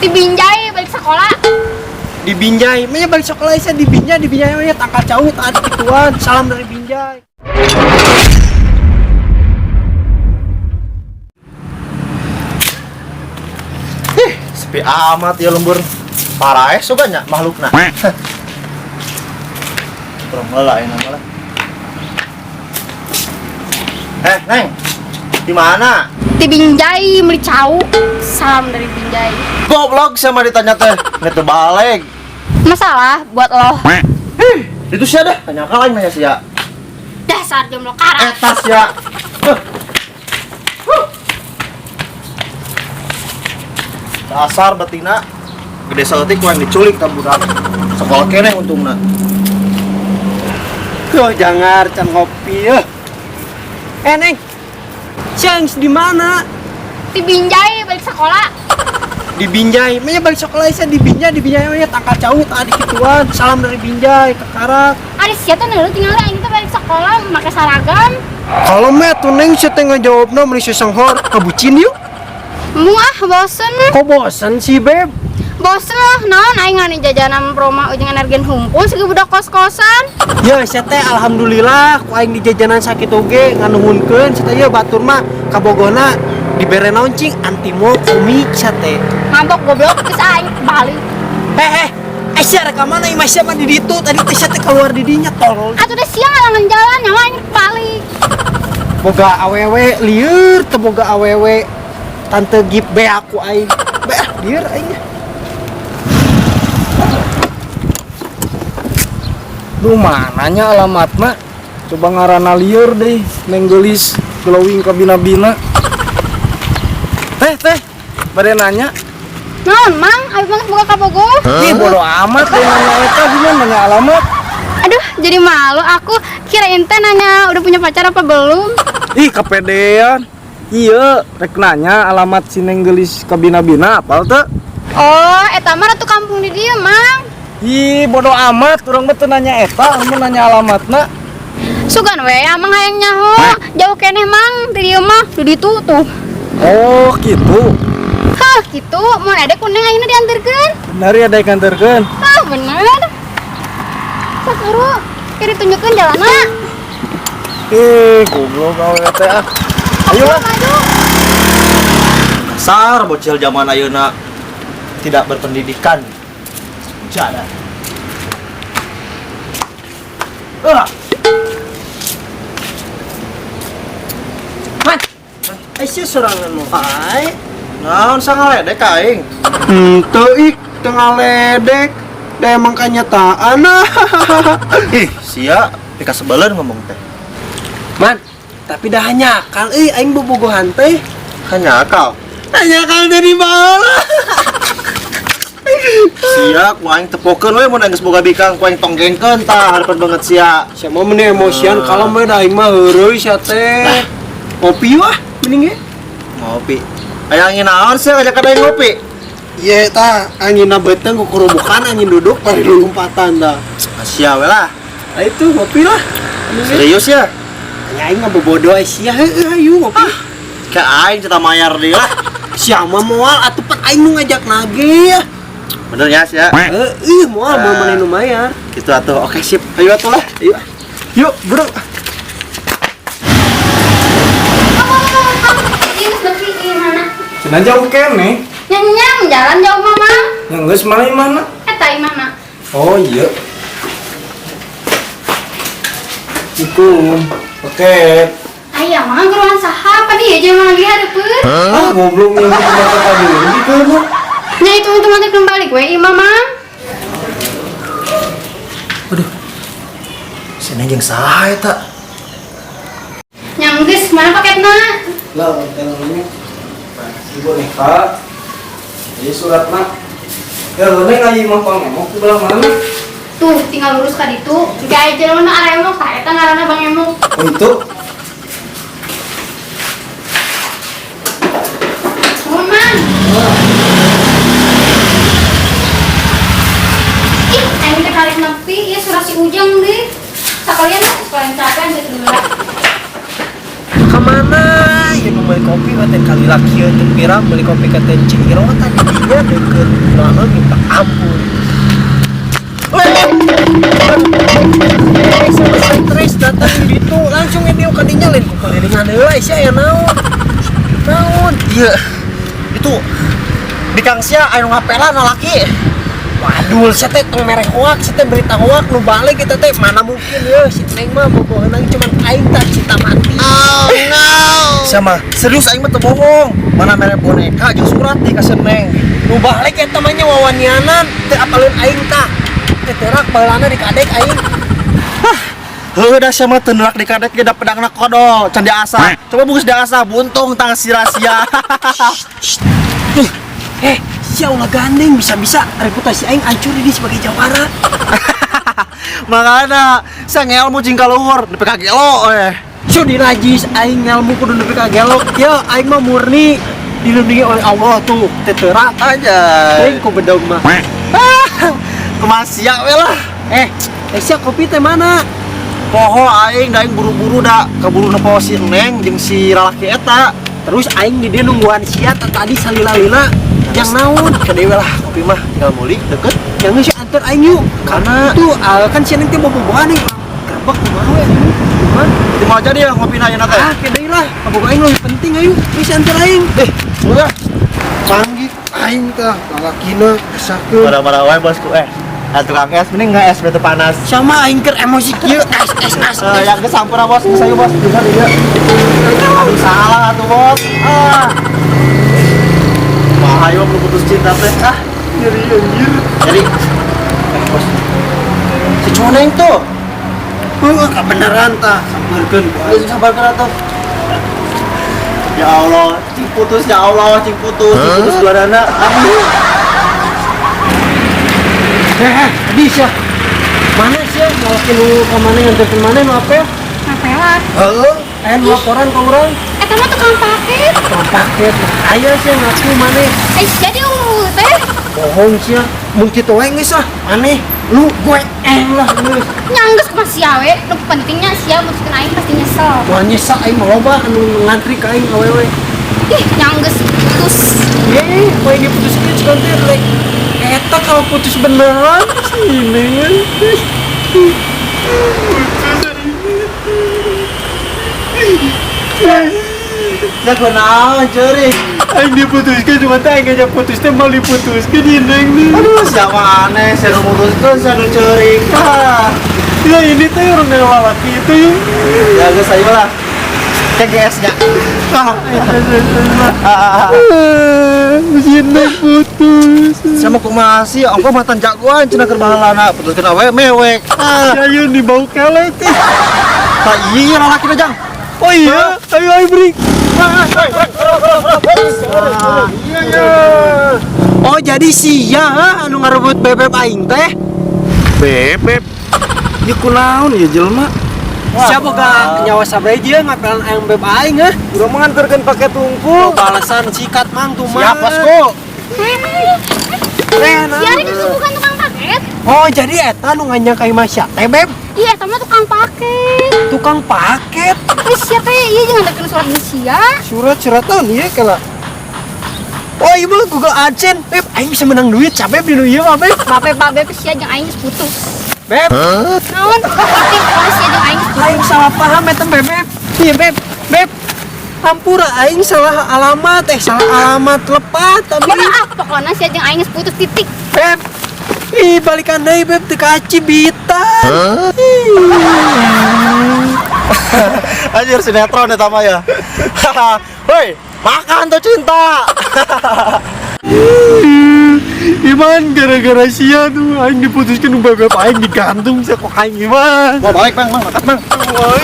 Di Binjai balik sekolah. Di Binjai, menya balik sekolah saya di Binjai menya tangkal cau tadi gituan. Salam dari Binjai. Ih, sepi amat ya lembur. Paraeh suka nya makhlukna. Kurang lelah ini malah. Eh, Neng. Di mana? Di Binjai beli cau. Salam dari Binjai. Goblok sama ditanya teh. Nggak balik. Masalah buat lo. Ih, itu sih ada. Tanya ka lain nanya sia. Dasar jomblo karat. Eta sia. Huh. Huh. Dasar betina. Gede saeutik ku yang diculik ta budak. Sekolah keneh untungna. Tuh jangar can ngopi ya. Eh, Neng. Siang di mana? Di Binjai balik sekolah. Di Binjai, menya balik sekolah saya di Binjai menya tangkal cau tadi gituan. Salam dari Binjai ke Karak. Ari sia teh lu tinggal aing teh balik sekolah make seragam. Kalau meh tuh Neng sia teh ngajawabna meuni senghor kebucin yuk. Mu ah bosen. Kok bosen sih, Beb? Bosen lah, naon aing ngani jajanan Roma ujung energen hungkul segi budak kos-kosan. Ya, sia teh alhamdulillah ku aing di jajanan sakit oge nganuhunkeun sia teh ieu batur mah kabogona dibere naon cing antimo komik sia teh. Mabok goblok geus aing balik. Heh, Aisyah rek ka mana imah sia mah di ditu tadi teh sia teh keluar di dinya tolol. Atuh udah siang alangan jalan nyawa aing balik. Boga awewe lieur teu boga awewe tante gip be aku aing. Be ah lieur aing. Lu mananya alamatna? Coba ngarana lieur deh, neng geulis glowing kabina-bina. Teh, teh, bade nanya. Naon, Mang? Abi mah boga kabogoh. Ih, bodo amat deh nanya eta gimana nanya alamat. Aduh, jadi malu aku. Kirain teh nanya udah punya pacar apa belum. Ih, kepedean. Iya, rek nanya alamat si neng geulis kabina-bina apal teu? Oh, eta mah ratu kampung di dieu, Mang. Ih, bodo amat, urang mah teu nanya eta, urang mah nanya alamatna. Sugan we, amang hayang nyaho. Jauh keneh, Mang, di dieu mah, di ditu tuh. Oh, gitu. Hah, gitu. Mun ada kuning ayeuna diantarkeun. Bener ya daek nganterkeun. Hah, bener. Sok buru, keur ditunjukkeun jalanna. Ih, goblok awewe teh ah. Ayo lah. Maju. Kasar bocil zaman ayeuna tidak berpendidikan. Jada. Ah. Man, Aisyah sorangan wae. Naon sangaledek ka aing? Henteu ih, teu ngaledek. Da emang kanyataan. Ih, sia pika sebelen ngomong teh. Man, tapi dah nyakal euy aing bobogohan teh. Hanya akal. Nyakal dari baheula. Sia ku aing tepokeun we mun geus boga bikang ku aing tonggengkeun tah harapan banget sia. Sia mah meni emosian kalau mah da aing mah heureuy sia teh. Ngopi wah mending ge. Ngopi. Aya angin naon sia ngajakan aing ngopi? Ieu tah anginna beuteung kukurubukan angin duduk bari lompatan tah. Sia we lah. Nah itu ngopi lah. Serius ya? Ya aing mah bobodo sia heueuh ayo ngopi. Kayak aing cerita mayar deui lah. Sia mah moal atuh pan aing nu ngajak nage ya. Bener ya sia? Heueuh moal moal maneh nu mayar. Gitu atuh. Oke sip. Ayo atuh lah. Ayo. Yuk, bro. Cenah jauh keneh. Nyenyang jalan jauh mah, Mang. Yang geus mana imahna? Eta imahna. Oh iya. Iku. Oke. Aya Mang geruan saha apa dia jelema lagi hareupeun? Ah, goblok yang itu tadi. Gitu mah. Nya itu untuk nanti kembali we imah, Mang. Aduh. Sini jeung saha eta? Nya geus mana paketna? Lah, teleponnya. Ibu boneka. Jadi suratna. Ya, neng aya imah Bang Emok di belah mana? Tuh, tinggal lurus ka ditu. Engke aya jelema nu aremok tah eta ngaranna Bang Emok. Oh, itu. Nuhun, Mang. Ih, aing teh karek nepi ieu surat si Ujang deui. Sakalian lah, sekalian capek anjir dulu. Ka mana? Ya nu meuli kopi mah teh kali laki teu pirang meuli kopi ka teh Cing Iro tadi dinya deukeut heula sia aya naon? Naon? Iya. Itu di Kang sia anu ngapelan lalaki. Waduh, sia teh tong mere hoak, sia teh berita hoak nu balik kita teh mana mungkin ya si Neng mah boboheun cuman aing tah cinta mati. Oh no. Sama serius aing mah teu bohong. Mana mere boneka jeung surat di ka Neng. Nu balik eta mah nya wawanianan teu apaleun aing tah. Teh terak baheulana dikadek aing. Heuh da sia mah teu nerak dikadek ge da pedangna kodol, can diasah. Coba bungkus diasah buntung tang sia-sia. Eh, sia ulah gandeng bisa-bisa reputasi aing hancur ini sebagai jawara. Makana sia ngelmu jeung kaluhur nepi ka gelo eh. Su dinajis aing ngelmu kudu nepi ka gelo. Ya aing mah murni dilindungi oleh Allah tuh teu teurak. Aja. Aing ku bedog mah. Ah, kumaha sia we lah. Eh, sia kopi teh mana? Poho aing da aing buru-buru da kaburu nepo si Neng jeung si lalaki eta. Terus aing di dieu nungguan sia tadi salila-lila yang naon? Ke dewe lah kopi mah tinggal muli deket. Yang geus anter aing yuk. Karena Tuh kan sia teh bobogohan nih. Gerbek kumaha we aing? Kumaha? itu mau jadi ya ngopi ayeuna teh. Ah, ke deui lah. Kabogoh aing lebih penting ayo. Geus anter aing. Eh, udah. Panggil aing tah lalakina kesakeun. Marah-marah wae bosku eh. Ah, tukang es mending nggak es batu panas. Sama aing keur emosi kieu es es es. Eh, yang kesampurna bos, geus ayo bos, dengar dia. Aduh salah atuh bos. Ah. Bahaya belum putus cinta teh. Ah, Nyeri anjir. jadi eh bos. Si Coneng tuh. Heuh, kebenaran tah sampeurkeun ku aing. Geus sabarkeun atuh. Ya Allah, cing putus ya Allah, cing putus dua-duana. Aduh. Eh, tadi sia. Mana sia ngalaki nu ka mana nganterkeun mana nu apel? Ngapelan. Heeh, aya nu laporan ka urang. Eta mah tukang paket. Tukang paket. Aya sia ngaku maneh. Eh, jadi unggul teh. Bohong sia. Mun kitu wae geus ah. Maneh lu gue eng lah geus. Nya geus kumaha sia we. Nu pentingnya sia mutuskeun aing pasti nyesel. Moal nyesal aing mah loba anu ngantri ka aing awewe. Ih, nya geus putus. Ye, poe diputuskeun cik teh rek. Eta kalau putus beneran sini. Ya kunaon ceurik. Aing diputuskeun cuma teh aing ngajak putus teh mal diputuskeun ieu Neng nih. Aduh, siapa aneh, saya nu mutuskeun, saya nu ceurik. Ah. Ya ini teh orang yang lalaki itu ya. Ya geus ayo lah. KGS nya. Mesin Neng putus. Sama kumaha sih, ongko matan jagoan cenah keur baheulana, putuskeun awewe mewek. Ah, Ya yeuh dibau kele teh. tah iya lalaki na jang. Oh iya, ayo ayo beri. Iya. Oh jadi sia anu ngarebut bebeb aing teh. Bebeb. Ya kunaon ya jelema. Sia boga nyawa sabaraha dia ngapelan aing beb aing heh. Urang mah nganterkeun paket tungkul. Balasan sikat mang tuh mah. Siap bosku. Eh, Si Ari kan bukan tukang paket. Oh jadi eta nu nganyang ka imah sia teh beb. Iya, eta mah tukang paket. Tukang paket. Terus sia teh ieu jeung nganterkeun surat jeung sia. Surat-suratan ieu kala. Oh iya mah Google AdSense. Beb, aing bisa menang duit capek di nu ieu mah beb. Bape babe sia jeung aing geus putus. Beb, Naon? Penting kalau sia jeung aing geus putus. aing salah paham eta beb. Beb. Iya beb, beb. Hampura aing salah alamat, salah alamat lepat tapi Pokoknya ah, pokoknya sia jeung aing geus putus titik. beb. Ih, balikan deui beb teu kaci bitan. Anjir sinetron eta mah ya. Woi, makan tuh cinta. Iman gara-gara sia tuh aing diputuskeun bebeb aing digantung sia kok aing Iman. Mau balik, Bang, Bang, makan, Bang. Woi.